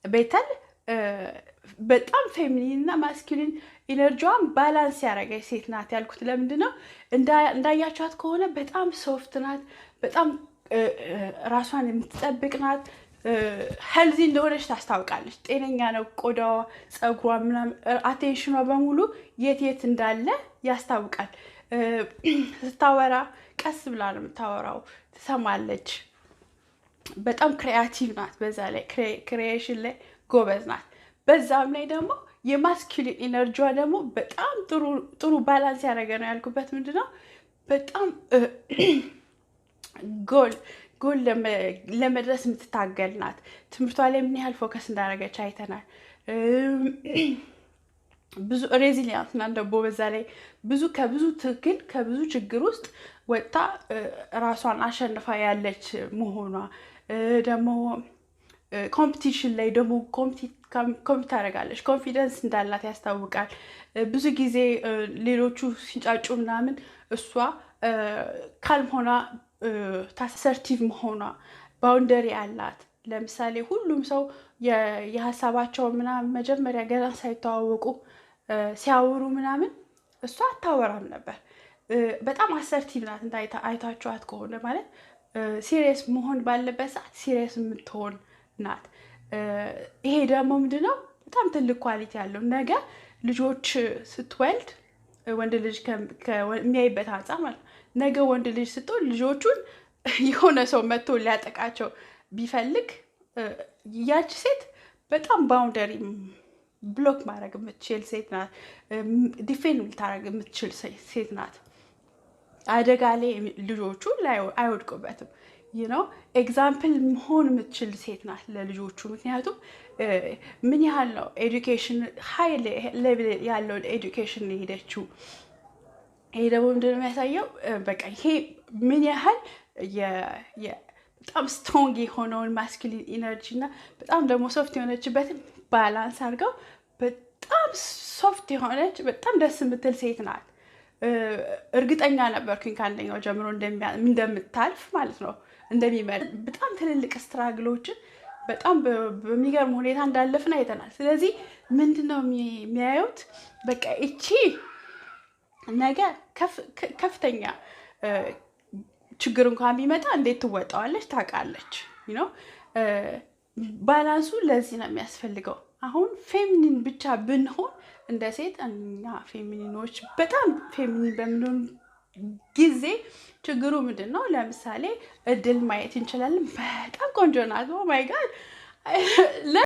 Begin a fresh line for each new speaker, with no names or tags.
ቤተል በጣም feminine እና masculine energy ዋን balance ያደረገች ሴት ናት ያልኩት ለምንድን ነው? እንዳያችኋት ከሆነ በጣም soft ናት። በጣም ራሷን የምትጠብቅ ናት። Healthy እንደሆነች ታስታውቃለች። ጤነኛ ነው። ቆዳዋ፣ ፀጉሯ፣ ምናምን attention ኗ በሙሉ የት የት እንዳለ ያስታውቃል። ስታወራ ቀስ ብላ ነው የምታወራው፣ ትሰማለች። በጣም creative ናት። በዛ ላይ creation ላይ ጎበዝ ናት። በዛም ላይ ደግሞ የ masculine energy ዋ ደግሞ በጣም ጥሩ balance ያደረገ ነው ያልኩበት ምንድን ነው፣ በጣም ጎል ለመድረስ የምትታገል ናት። ትምህርቷ ላይ ምን ያህል focus እንዳደረገች አይተናል። ብዙ resilient ናት ደግሞ። በዛ ላይ ብዙ ከብዙ ትግል፣ ከብዙ ችግር ውስጥ ወጥታ ራሷን አሸንፋ ያለች መሆኗ፣ ደግሞ competition ላይ ደግሞ compete ታደርጋለች። Confidence እንዳላት ያስታውቃል። ብዙ ጊዜ ሌሎቹ ሲንጫጩ ምናምን እሷ calm ሆና assertive መሆኗ፣ boundary አላት። ለምሳሌ ሁሉም ሰው የሀሳባቸውን ምናምን መጀመሪያ ገና ሳይተዋወቁ ሲያወሩ ምናምን እሷ አታወራም ነበር። በጣም assertive ናት። አይታችኋት ከሆነ ማለት serious መሆን ባለበት ሰዓት serious የምትሆን ናት። ይሄ ደግሞ ምንድነው፣ በጣም ትልቅ quality ያለው፣ ነገ ልጆች ስትወልድ ወንድ ልጅ የሚያይበት አንጻር ማለት ነው። ነገ ወንድ ልጅ ስትወልድ ልጆቹን የሆነ ሰው መጥቶ ሊያጠቃቸው ቢፈልግ ያች ሴት በጣም boundary block ማድረግ የምትችል ሴት ናት። Defend ልታደርግ የምትችል ሴት ናት። አደጋ ላይ ልጆቹ ላይ አይወድቁበትም። Example መሆን የምትችል ሴት ናት ለልጆቹ። ምክንያቱም ምን ያህል ነው education፣ high level ያለውን education የሄደችው። ይሄ ደግሞ ምንድን ነው የሚያሳየው? በቃ ይሄ ምን ያህል በጣም strong የሆነውን masculine energy እና በጣም ደግሞ soft የሆነችበትን balance አድርገው በጣም soft የሆነች፣ በጣም ደስ የምትል ሴት ናት። እርግጠኛ ነበርኩኝ ከአንደኛው ጀምሮ እንደምታልፍ ማለት ነው፣ እንደሚመ በጣም ትልልቅ struggle ኦችን በጣም በሚገርም ሁኔታ እንዳለፍን አይተናል። ስለዚህ ምንድን ነው የሚያዩት? በቃ እቺ ነገ ከፍተኛ ችግር እንኳን ቢመጣ እንዴት ትወጣዋለች ታውቃለች። Balance ኡ ለዚህ ነው የሚያስፈልገው። አሁን feminine ብቻ ብንሆን እንደ ሴት፣ እኛ feminine ኖች በጣም feminine በምንሆን ጊዜ ችግሩ ምንድን ነው? ለምሳሌ እድል ማየት እንችላለን። በጣም ቆንጆ ናት። Oh my God.